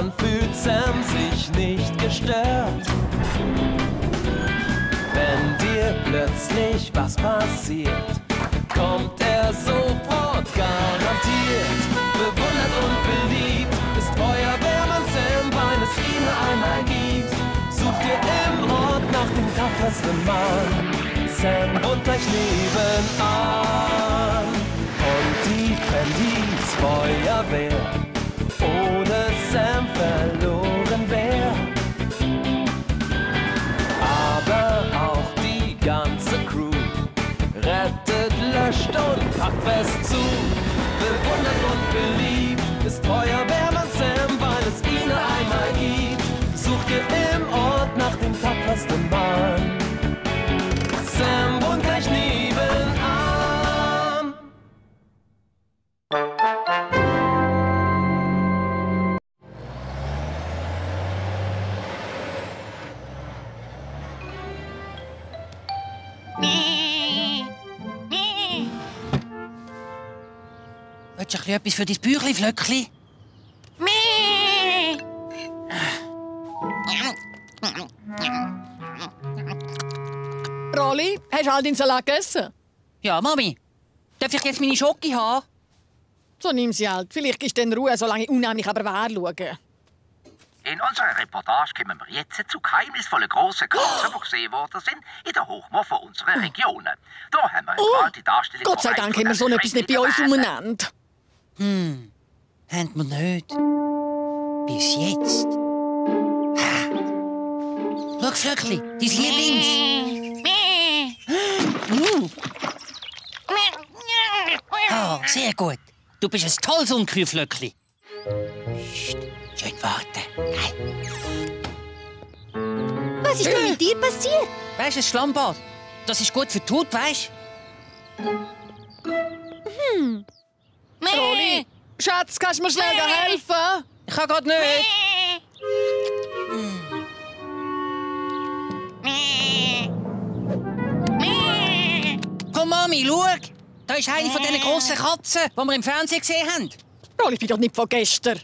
dann fühlt Sam sich nicht gestört. Wenn dir plötzlich was passiert, kommt er sofort garantiert. Bewundert und beliebt ist Feuerwehrmann Sam, weil es ihn einmal gibt. Sucht ihr im Ort nach dem tapfersten Mann. Sam wohnt gleich nebenan. Und die Brandys Feuerwehr ohne Sam verloren wär. Aber auch die ganze Crew rettet, löscht und packt fest zu. Bewundert und beliebt ist Feuerwehrmann Sam, weil es ihn einmal gibt. Sucht ihr im Ort nach dem tapfersten Mann. Sam wohnt gleich nebenan. Willst du etwas für dein Büchlein, Flöckli? Rolli, hast du all deinen Salat gegessen? Ja, Mami. Darf ich jetzt meine Schoki haben? So nimm sie halt. Vielleicht gibst du in Ruhe, solange ich unheimlich aber wahr schaue. In unserer Reportage kommen wir jetzt zu geheimnisvollen grossen Katzen, die gesehen worden sind in der Hochmoor von unserer Region. Da haben wir eine gewaltige Darstellung. Gott sei Dank haben wir so etwas nicht bei uns umeinander. Haben wir nicht. Bis jetzt. Schau, Flöckli, dein Lieblings. Oh, sehr gut. Du bist ein tolles Ungeheuer, Flöckli. Psst, schön warten. Was ist denn mit dir passiert? Weißt du, ein Schlammbad. Das ist gut für die Haut, weißt du? Rolli, Schatz, kannst du mir schnell helfen? Ich kann grad nicht. Komm, Mami, schau. Da ist eine von diesen grossen Katzen, die wir im Fernsehen gesehen haben. Rolli, ich bin doch nicht von gestern.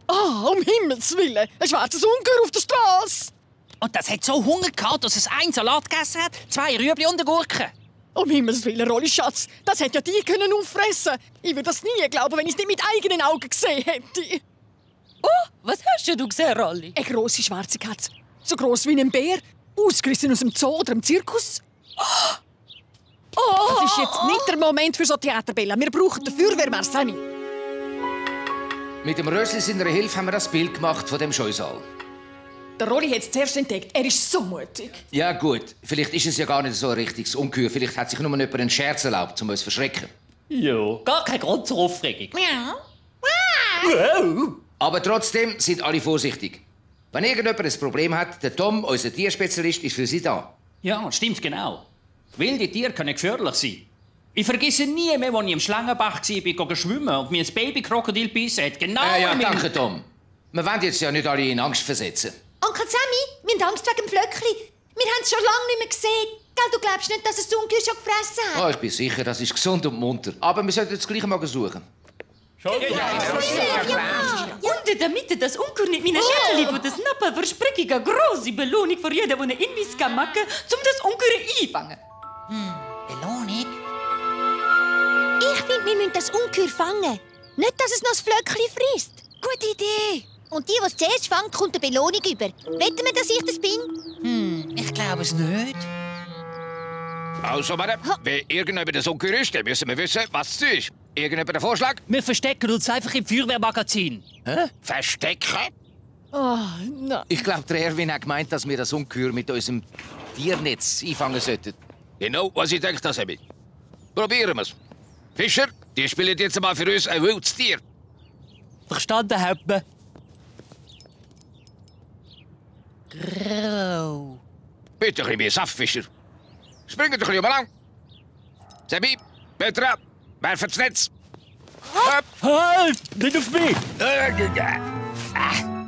Um Himmels Willen, ein schwarzes Ungeheuer auf der Straße. Und das hat so Hunger gehabt, dass es einen Salat gegessen hat, 2 Rüebli und eine Gurke. Um Himmels Willen, Rolli, Schatz, das hätte ja die können auffressen. Ich würde das nie glauben, wenn ich es nicht mit eigenen Augen gesehen hätte. Oh, was hast du gesehen, Rolli? Eine grosse schwarze Katze. So gross wie ein Bär. Ausgerissen aus dem Zoo oder dem Zirkus. Das ist jetzt nicht der Moment für so Theaterbella. Wir brauchen den Feuerwehrmann, Sammy. Mit dem Rössli seiner Hilfe haben wir das Bild gemacht von dem Scheusal. Der Rolli hat es zuerst entdeckt. Er ist so mutig. Ja gut, vielleicht ist es ja gar nicht so ein richtiges Ungeheuer. Vielleicht hat sich nur jemand einen Scherz erlaubt, um uns zu verschrecken. Ja, gar kein Grund zur Aufregung. Aber trotzdem sind alle vorsichtig. Wenn irgendjemand ein Problem hat, der Tom, unser Tierspezialist, ist für Sie da. Ja, stimmt genau. Wilde Tiere können gefährlich sein. Ich vergesse nie mehr, als ich im Schlangenbach war, schwimmen und mir ein Babykrokodil bissen hat. Genau. Ja, danke, Tom. Wir wollen jetzt ja nicht alle in Angst versetzen. Onkel Sammy, wir haben Angst wegen dem Flöckli. Wir haben es schon lange nicht mehr gesehen. Gell, du glaubst nicht, dass es das Ungeheuer schon gefressen hat? Oh, ich bin sicher, das ist gesund und munter. Aber wir sollten das gleich mal suchen. Ja. Und damit das Ungeheuer nicht meine Schätze liebt, das Nappa verspreche ich eine grosse Belohnung für jeden, der einen Inwiss machen kann, um das Ungeheuer einfangen. Belohnung? Ich finde, wir müssen das Ungeheuer fangen. Nicht, dass es noch das Flöckli frisst. Gute Idee. Und die es zuerst fängt, kommt eine Belohnung über. Wetten wir, dass ich das bin? Ich glaube es nicht. Also, Madame, wenn irgendjemand das Ungeheuer ist, dann müssen wir wissen, was es ist. Irgendjemand einen Vorschlag? Wir verstecken uns einfach im Feuerwehrmagazin. Hä? Verstecken? Oh, nein. Ich glaube, der Erwin hat gemeint, dass wir das Ungeheuer mit unserem Tiernetz einfangen sollten. Genau, was ich denke, das habe ich. Probieren wir's. Fischer, die spielen jetzt mal für uns ein wildes Tier. Verstanden, Hauptmann? Grau. Bitte ein bisschen mehr Saft, Fischer. Springt ein bisschen lang. Sebi, Petra, werfen das Netz. Hopp. Halt! Nicht auf mich!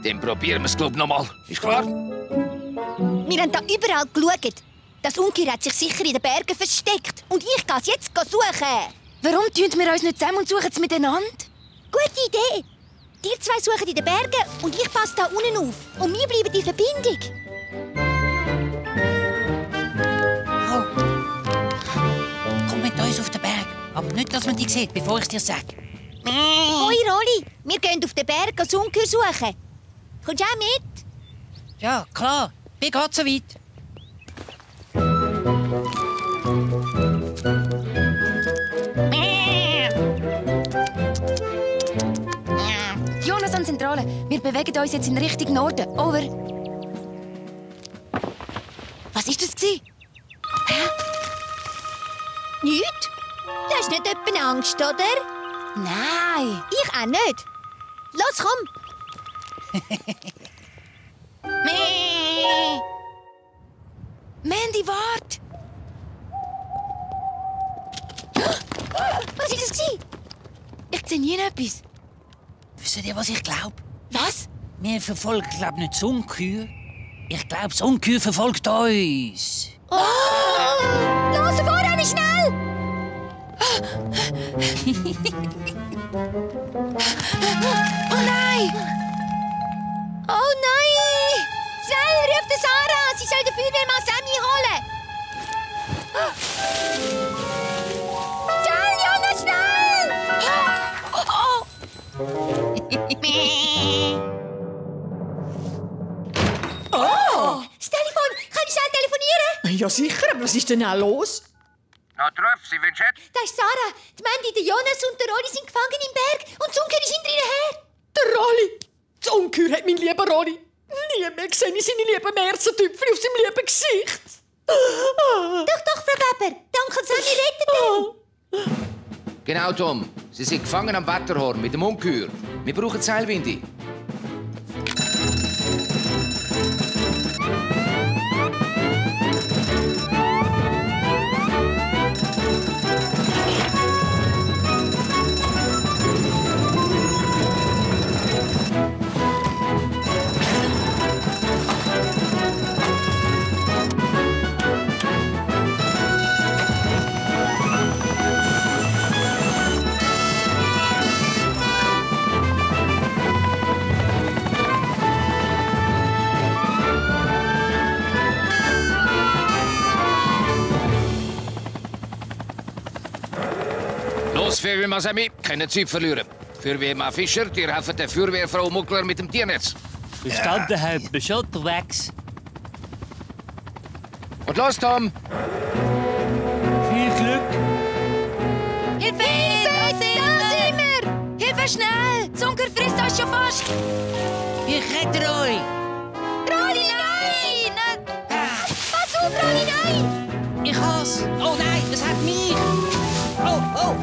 Dann probieren wir es, glaube ich, noch mal. Ist klar? Wir haben da überall geschaut. Das Ungeheuer hat sich sicher in den Bergen versteckt. Und ich gehe es jetzt suchen. Warum tun wir uns nicht zusammen und suchen es miteinander? Gute Idee. Die zwei suchen in den Bergen und ich passe da unten auf. Und wir bleiben in Verbindung. Oh. Komm mit uns auf den Berg. Aber nicht, dass man dich sieht, bevor ich dir sage. Hoi, Rolli. Wir gehen auf den Berg das Ungeheuer suchen. Kommst du auch mit? Ja, klar. Wie geht's so weit? Jonas an Zentrale. Wir bewegen uns jetzt in Richtung Norden. Over. Was war das? Hä? Nichts? Du hast nicht etwa Angst, oder? Nein. Ich auch nicht. Los, komm. Mandy, wart! Was war das? Ich sehe nie etwas. Wisst ihr, was ich glaube? Was? Wir verfolgen, glaube ich, nicht das Ungeheuer. Ich glaube, das Ungeheuer verfolgt uns. Los, voran, schnell! Oh nein! Oh nein! Schnell, ruf die Sarah! Sie soll den Feuerwehrmann Sammy holen! Schnell, Jonas, schnell! Oh! Das Telefon! Kann ich schnell telefonieren? Ja, sicher, aber was ist denn auch los? Na, treff sie, wenn Chat. Da ist Sarah. Die Mandy, der Jonas und der Rolli sind gefangen im Berg und das Ungeheuer ist hinter ihnen her. Der Rolli! Das Ungeheuer hat mein lieber Rolli nie mehr gesehen in seine lieben Märzentüpfel auf seinem lieben Gesicht. Doch, Frau Weber. Der Onkel Sammy rettet ihn. Genau, Tom. Sie sind gefangen am Wetterhorn mit dem Ungeheuer. Wir brauchen Seilwinde. Los, Feuerwehrmann Sammy, keine Zeit verlieren. Feuerwehrmann Fischer, dir helfen der Feuerwehrfrau Muckler mit dem Tiernetz. Verstanden, Herr. Bin schon unterwegs. Und los, Tom! Viel Glück. Hilfe! Da sind wir! Hilfe, schnell! Das Ungeheuer frisst uns schon fast! Ich rette euch. Rolli, nein! Pass auf, Rolli, nein! Ich has. Oh nein, das hat mich. Oh, au.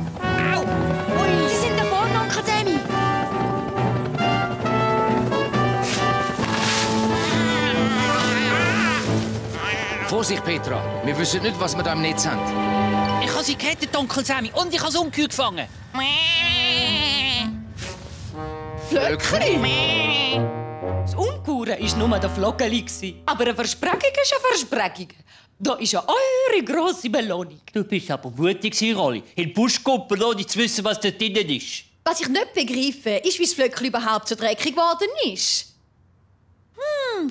Sie sind da vorne, Onkel Sammy. Vorsicht, Petra. Wir wissen nicht, was wir da im Netz haben. Ich habe sie gerettet, Onkel Sammy. Und ich habe das Ungeheuer gefangen. Flöckli! Das Ungeheuer war nur der Flockeli. Aber eine Versprechung ist eine Versprechung. Da ist ja eure grosse Belohnung. Du bist aber mutig, Rolli. In den Busch gucken, ohne zu wissen, was dort drin ist. Was ich nicht begreife, ist, wie das Flöckli überhaupt so dreckig geworden ist.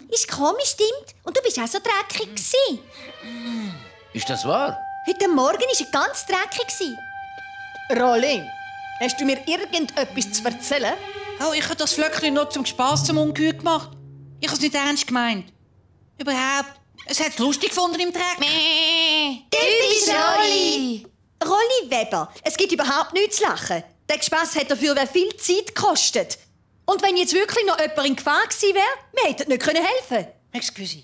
Ist komisch, stimmt. Und du bist auch so dreckig gewesen. Ist das wahr? Heute Morgen war er ganz dreckig. Rolli, hast du mir irgendetwas zu erzählen? Oh, ich habe das Flöckli nur zum Spass zum Ungeheuer gemacht. Ich habe es nicht ernst gemeint. Überhaupt. Es hat es lustig gefunden im Dreck. Typisch Rolli! Rolli Weber, es gibt überhaupt nichts zu lachen. Der Spass hat dafür viel Zeit gekostet. Und wenn jetzt wirklich noch jemand in Gefahr gewesen wäre, wir hätten nicht helfen können. Excuse.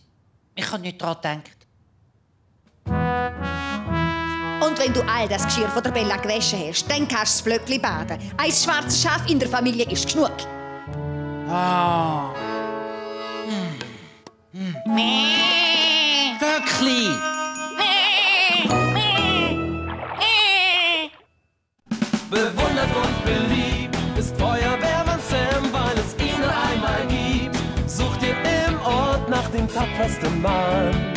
Ich habe nicht daran gedacht. Und wenn du all das Geschirr von der Bella gewaschen hast, dann kannst du das Flöckli baden. Ein schwarzes Schaf in der Familie ist genug. Ah. Flöckli! Bewundert und beliebt ist Feuerwehrmann Sam, weil es ihn nur einmal gibt. Sucht ihr im Ort nach dem tapfersten Mann.